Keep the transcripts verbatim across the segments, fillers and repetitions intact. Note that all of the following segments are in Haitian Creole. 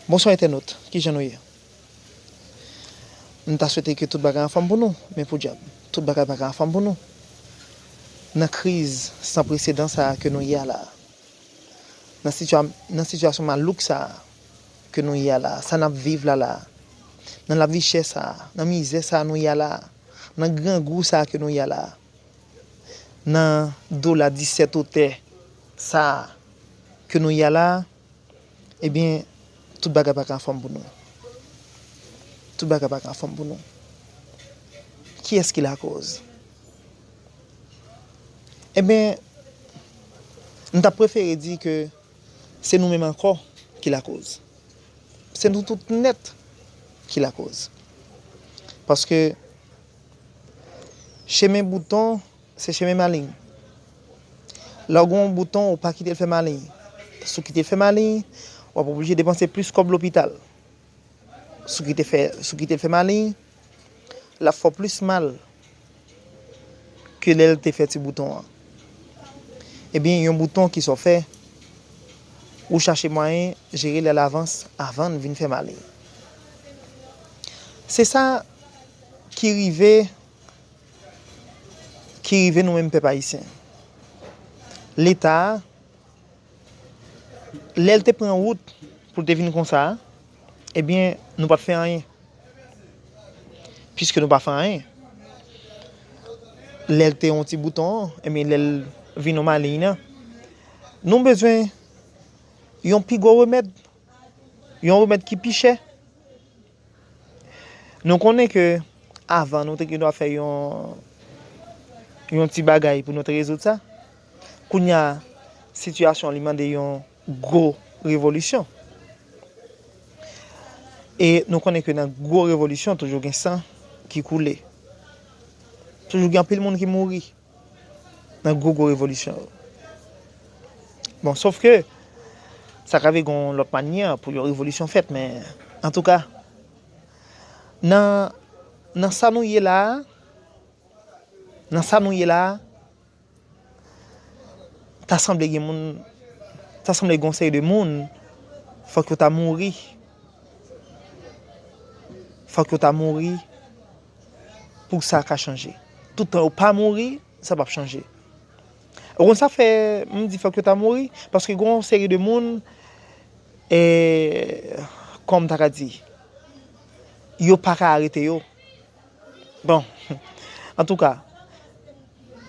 Bonswa entènot, kijan nou ye? M ta swete ke tout bagay anfòm pou nou, men podyab, tout bagay pa ka anfòm pou nou. Nan kriz san presedan sa a ke nou ye a la, nan sitya-, nan sitiyasyon malouk sa a ke nou ye a la, sa n ap viv la la, nan lavi chè sa a, nan mizè sa a nou ye a la, nan grangou sa a ke nou ye a la, nan dola disèt otè sa a ke nou ye a la, ebyen, tout bagay pa ka anfòm pou nou. Tout bagay pa ka anfòm pou nou. Kiyès ki lakoz? Ebyen, m ta prefere di ke se nou menm ankò ki lakoz. Se nou tout nèt ki lakoz. Paske chemen bouton, se chemen maliy. Lè w gen yon bouton, ou pa kite l fè maliy. Si w kite l fè maliy, w ap oblije depanse plis kòb lopital. Si w kite fè, si w kite l fè maliy, l ap fè w plis mal ke lè l te fè ti bouton an. Ebyen, yon bouton, kisa w fè? Ou chache mwayen jere l alavans avan l vin fè maliy. Se sa ki rive, ki rive nou menm pèp ayisyen. Leta a, lè l te pran wout pou l te vin konsa a, ebyen, nou pa t fè anyen. Piske nou pa fè anyen. Lè l te yon ti bouton an, ebyen, lè l vin yon maliy nan, nou bezwen yon pi gwo remèd, yon remèd ki pi chè. Nou konnen ke avan nou te gen dwa fè yon, yon ti bagay pou nou te rezoud sa. Kounye a, sitiyasyon li mande yon gwo revolisyon. E nou konnen ke nan gwo revolisyon, toujou gen san ki koule. Toujou gen anpil moun ki mouri nan gwo gwo revolisyon yo. Bon, sof ke sa ka vin gon lòt manyè pou yon revolisyon fèt, men antouka, nan, nan sa nou ye la a, nan sa nou ye la a, ta sanble gen moun, ta sanble gon seri de moun, fòk yo ta mouri. Fòk yo ta mouri pou sa ka chanje. Toutan yo pa mouri, sa p ap chanje. Ou konn sa fè m di fòk yo ta mouri? Paske gen yon seri de moun, e, kòm ta ka di, yo pa ka arete yo. Bon, antouka,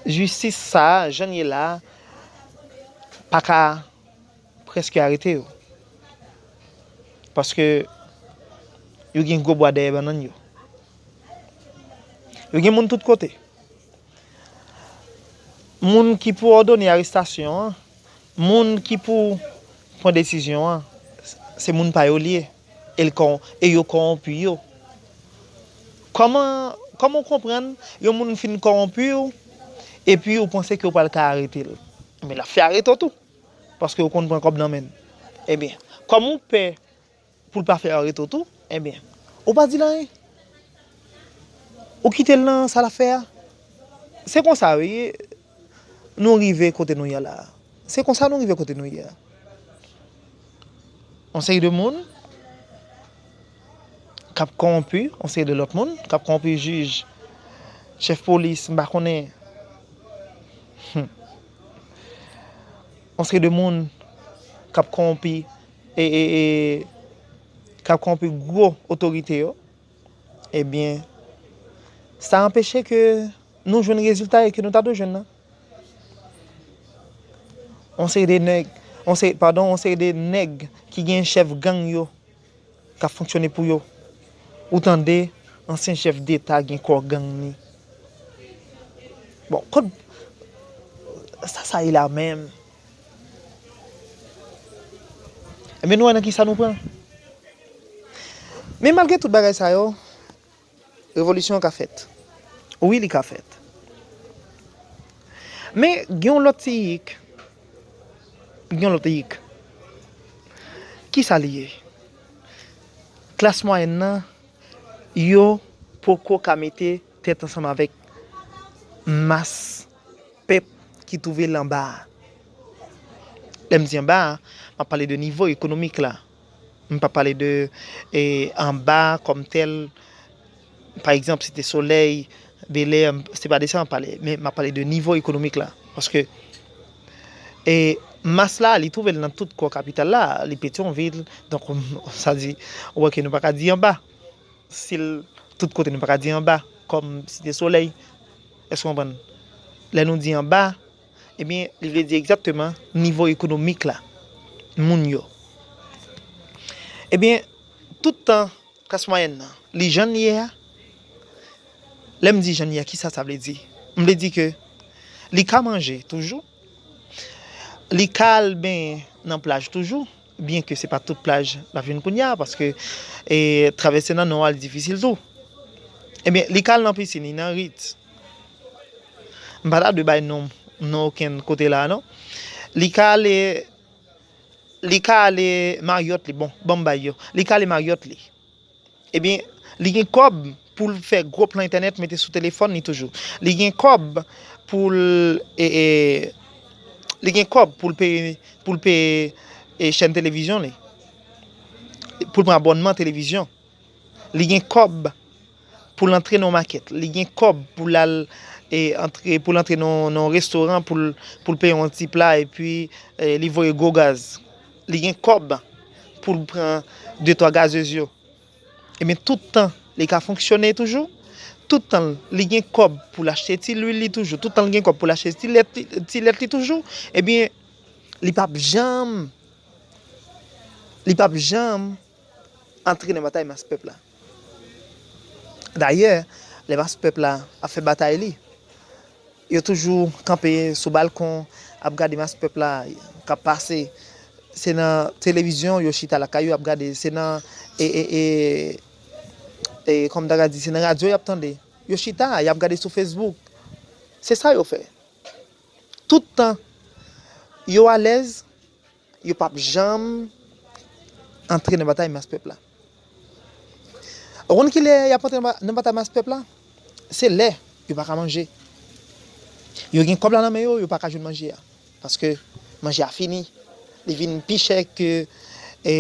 jistis sa a, jan l ye la a, pa ka prèske arete yo. Paske yo gen gwo bwa dèyè bannann yo. Yo gen moun tout kote. Moun ki pou òdone arestasyon an, moun ki pou pran desizyon an, se moun pa yo l ye. E l kò-, e yo kòwonpi yo. Kòman, kòman w konprann yon moun fin kòwonpi w, epi w panse ke w pral ka arete l? Men l ap fè arete w tou. Paske w konn pran kòb nan men l. Ebyen, kòm ou pè pou l pa fè arete w tou, ebyen, ou pa di l anyen. Ou kite l nan sa l ap fè a. Se konsa, wi, nou rive kote nou ye la a. Se konsa nou rive kote nou ye a. Yon seri de moun k ap kòwonpi yon seri de lòt moun, k ap kòwonpi jij, chèf polis, m pa konnen. Hmm. Yon seri de moun k ap kòwonpi, e, e, e, k ap kòwonpi gwo otorite yo, ebyen, sa anpeche ke nou jwenn rezilta ke nou ta dwe jwenn nan. Yon seri de nèg, yon seri, padon, yon seri de nèg ki gen chèf gang yo k ap fonksyone pou yo. Ou tande ansyen chèf deta gen kò gang li. Bon, kot sa, sa ye la menm? Ebyen, nou wè nan ki sa nou pran. Men malgre tout bagay sa yo, revolisyon an ka fèt. Wi, li ka fèt. Men gen yon lòt ti yik. Gen yon lòt ti yik. Ki sa li ye? Klas mwayèn nan, yo poko ka mete tèt ansanm avèk mas pèp ki twouve l anba a. Lè m di anba a, m ap pale de nivo ekonomik la. M p ap pale de e, anba kòm tèl, pa egzanp, Site Solèy, Belè, se pa de sa m ap pale, men m ap pale de nivo ekonomik la. Paske e, mas la, li twouve l nan tout kò kapital la, li Petyonvil, donk, sa di, ou wè ke nou pa ka di anba. Si l tout kote, nou pa ka di anba, kòm Site Solèy. Èske w konprann? Lè nou di anba, ebyen, li vle di egzakteman nivo ekonomik la, moun yo. Ebyen, tout tan klas mwayèn nan, li jan l ye a, lè m di jan l ye a, kisa sa vle di? M vle di ke li ka manje toujou, li ka al benyen nan plaj toujou, byen ke se pa tout plaj l ap jwenn kounye a, paske e, travèse nan nò a, li difisil tou. Ebyen, li ka al nan pisin, li nan rit. M pa ta dwe bay non, non okenn kote la, non. Li ka ale, li ka ale Maryòt li, bon, ban m bay yo. Li ka ale Maryòt li. Ebyen, li gen kòb pou l fè gwo plan entènèt mete sou telefòn li toujou. Li gen kòb pou l, e, e, li gen kòb pou l peye, pou l peye e, chèn televizyon li. Pou l pran abònman televizyon. Li gen kòb pou l antre nan yon makèt. Li gen kòb pou l al e, antre, pou l antre nan, nan yon restoran pou l, pou l peye yon ti pla epi e, li voye gwo gaz. Li gen kòb pou l pran de twa gazez yo. Ebyen, tout tan li ka fonksyone toujou. Tout tan li gen kòb pou l achte ti lwil li toujou. Tout tan li gen kòb pou l achte ti lèt, ti lèt li toujou. Ebyen, li p ap janm, li p ap janm antre nan batay mas pèp la. Dayè, lè mas pèp la ap fè batay li, yo toujou kanpe sou balkon, ap gade mas pèp la k ap pase. Se nan televizyon yo chita lakay yo ap gade, se nan, e, e, e, e, kòm ta ka di, se nan radyo y ap tande. Yo chita, y ap gade sou Facebook. Se sa yo fè. Tout tan yo alèz, yo p ap janm antre nan batay mas pèp la. Ou konn kilè y ap antre nan ba- nan batay mas pèp la? Se lè yo pa ka manje. Yo gen kòb la nan men yo, yo pa ka jwenn manje a. Paske manje a fini. Li vin pi chè ke, e,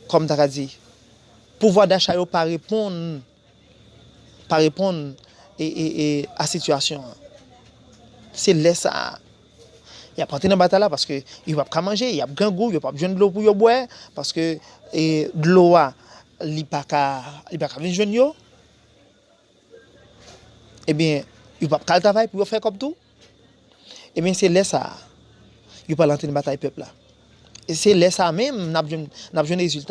kòm ta ka di, pouvwa dacha yo pa reponn, pa reponn e, e, e, a sitiyasyon an. Se lè sa a, y ap antre nan batay la paske yo p ap ka manje, y ap grangou, yo p ap jwenn dlo pou yo bwè, paske e, dlo a, li pa ka, li pa ka vin jwenn yo. Ebyen, yo p ap ka al travay pou yo fè kòb tou. Ebyen, se lè sa a, yo pral antre nan batay pèp la. E se lè sa a menm, n ap jwenn, n ap jwenn rezilta.